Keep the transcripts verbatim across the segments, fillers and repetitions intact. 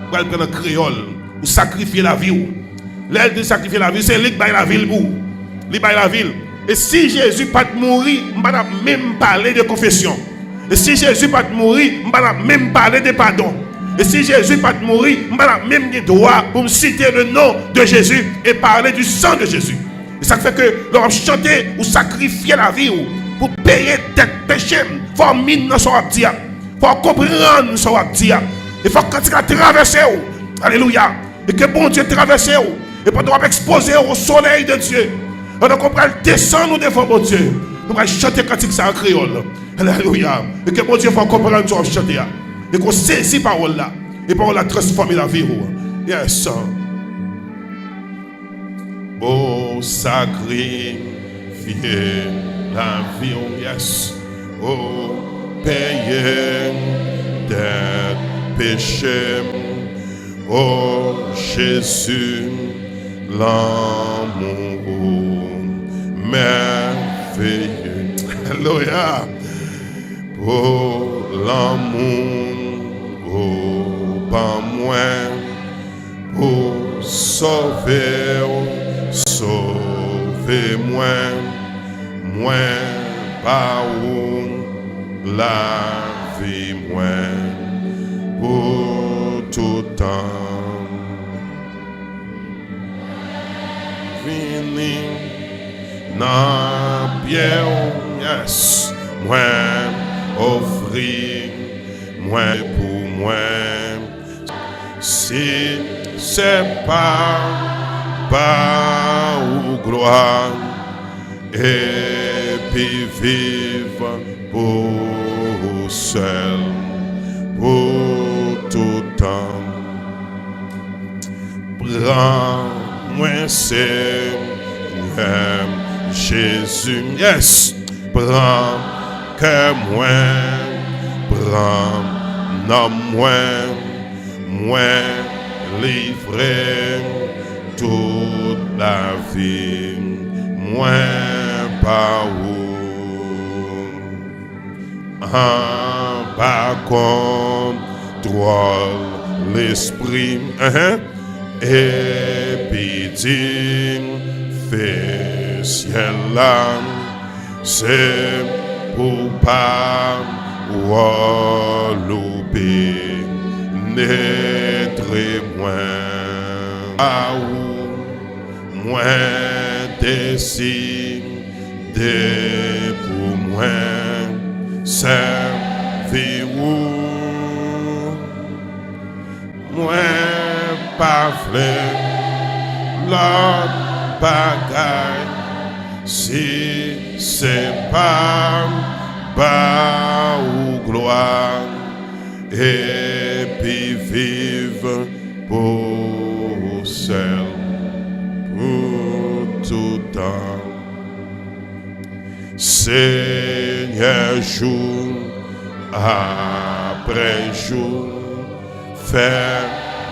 Ou pral pran nan kreyòl. Ou sakrifye lavi w. Lè l di l sakrifye lavi l, se li k bay lavi l pou ou. Li bay lavi l. E si Jezi pa t mouri, m pa t ap menm pale de konfesyon. E si Jezi pa t mouri, m pa t ap menm pale de padon. E si Jezi pa t mouri, m pa t ap menm gen dwa pou m site le nom de Jésus et parler du sang de Jésus. E sa k fè ke lè w ap chante, ou sakrifye lavi w pou peye dèt peche m. Fò w min nan sa w ap di a. Fò w konprann sa w ap di a. E fò kantik la travèse w. Alelouya. E ke Bondye travèse w. E pandan w ap ekspoze w o solèy de Dye, pandan ke w pral desann ou devan Bondye, nou pral chante kantik sa an kreyòl. Alelouya. E ke Bondye fè w konprann sa w ap chante a. E ke w sezi pawòl la. E pawòl la transfòme lavi w. Yes. O sakrifye lavi w, yes. O peye dèt peche m. O Jezi, lanmou ou mèveye. Alelouya. Pou lanmou ou ban mwen, pou sove w sove mwen, mwen ba ou lavi mwen pou tout tan. Vini nan pye w, yes. Mwen ofri mwen pou mwen. Si se pa ba ou glwa, epi viv pou ou sèl, pou tout tan. Pran mwen, Senyè Jezi, yes. Pran kè mwen, pran nanm mwen, mwen livre tout lavi mwen ba ou. Anba kontwòl Lespri m, enhen, epi di, fè syèl la, se pou pawòl ou penetre mwen. A ou mwen deside pou mwen sèvi ou. Mwen pa vle lòt bagay si se pa ba ou glwa epi viv pou ou sèl pou tout tan. Senyè, jou apre jou, fè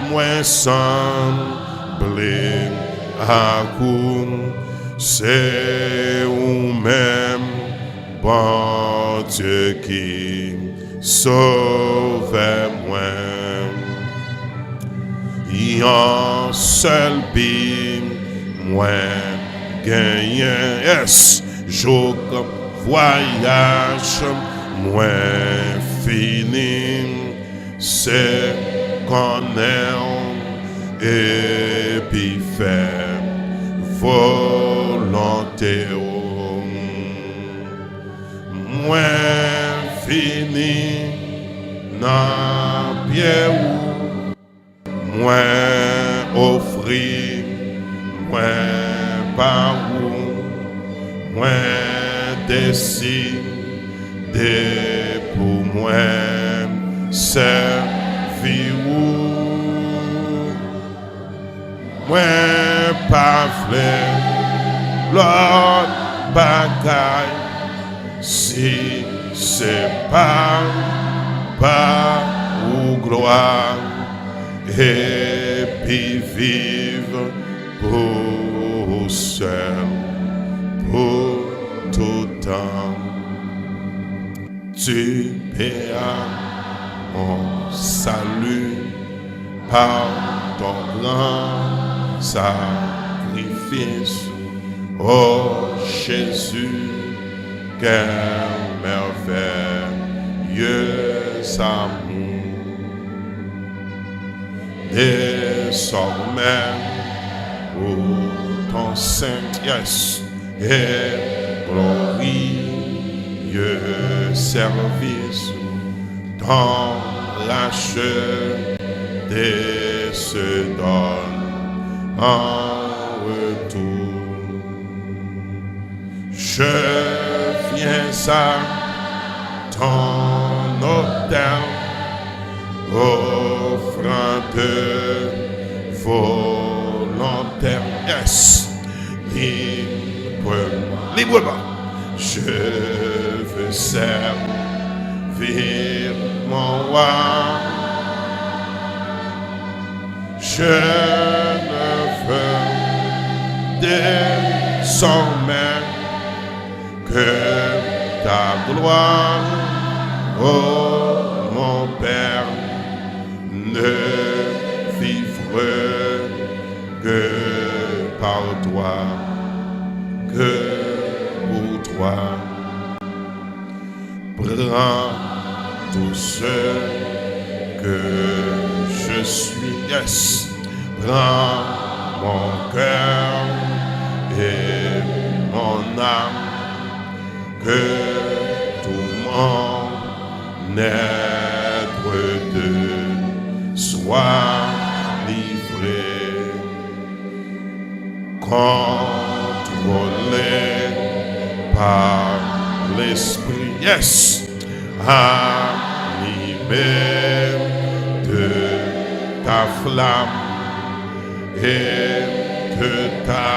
mwen sanble ak ou. Se ou menm, Bondye, ki Sovè mwen. Yon sèl bi mwen genyen, yes, jouk vwayaj mwen fini, se konnen w epi fè volonte w. Mwen vini nan pye ou. Mwen ofri mwen ba ou. Mwen deside pou mwen sèvi ou. Mwen pa vle lòt bagay si se pa ba ou glwa epi viv pou ou sèl pou tout tan. Dipe a, on sali. Par ton grand sacrifice, ô Jésus, quel merveilleux amour. Désormais, pour ton saint, yes, et glorieux service, ton racheté se donne en retour. Je viens à ton autel, offrant de volontaire, yes, librement, librement, je veux servir mon roi. Je ne veux désormais que ta gloire, ô mon Père, ne vivre que par toi, que pour toi. Prends tout ce que je suis, yes. Prends mon cœur et mon âme, que tout mon être te soit livré. Contrôlé par l'Esprit, yes, animé de ta flamme et de ta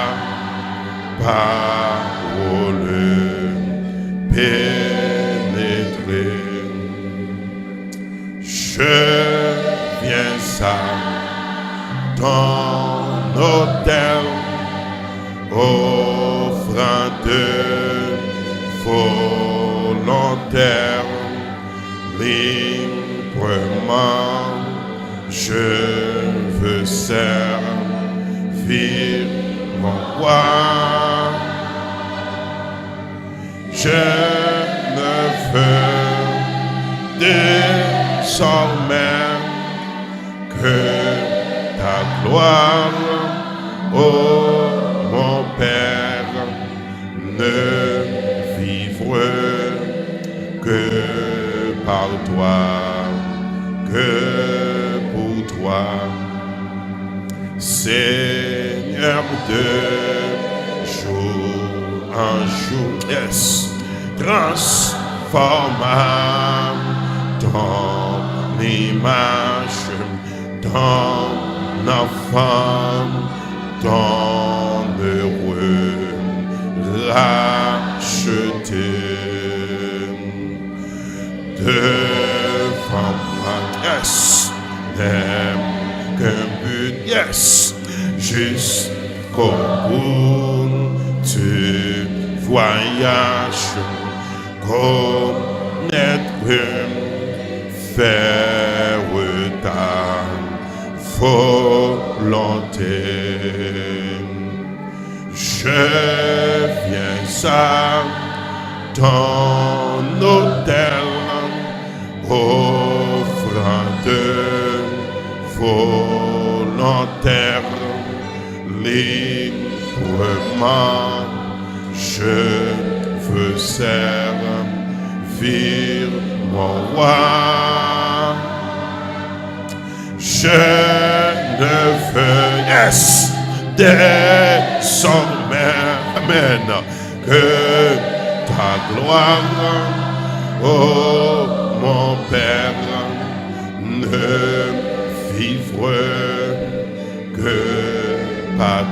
parole pénétré. Je viens à ton autel, offrant de volontaire, librement je veux servir mon roi. Je ne veux désormais que ta gloire, ô mon Père, ne vivre que par toi, que pour toi. Seigneur, de jour en jour, yes, transforme à ton image, ton enfant, ton heureux racheté. Devant moi, yes, même qu'un but, yes, jusqu'au bout du voyage, connaître, faire ta volonté. Je viens à ton autel, offrant de volontaire, librement je veux servir mon roi. Je ne veux, yes, désormais, amen, que ta gloire, ô mon Père, ne vivre que par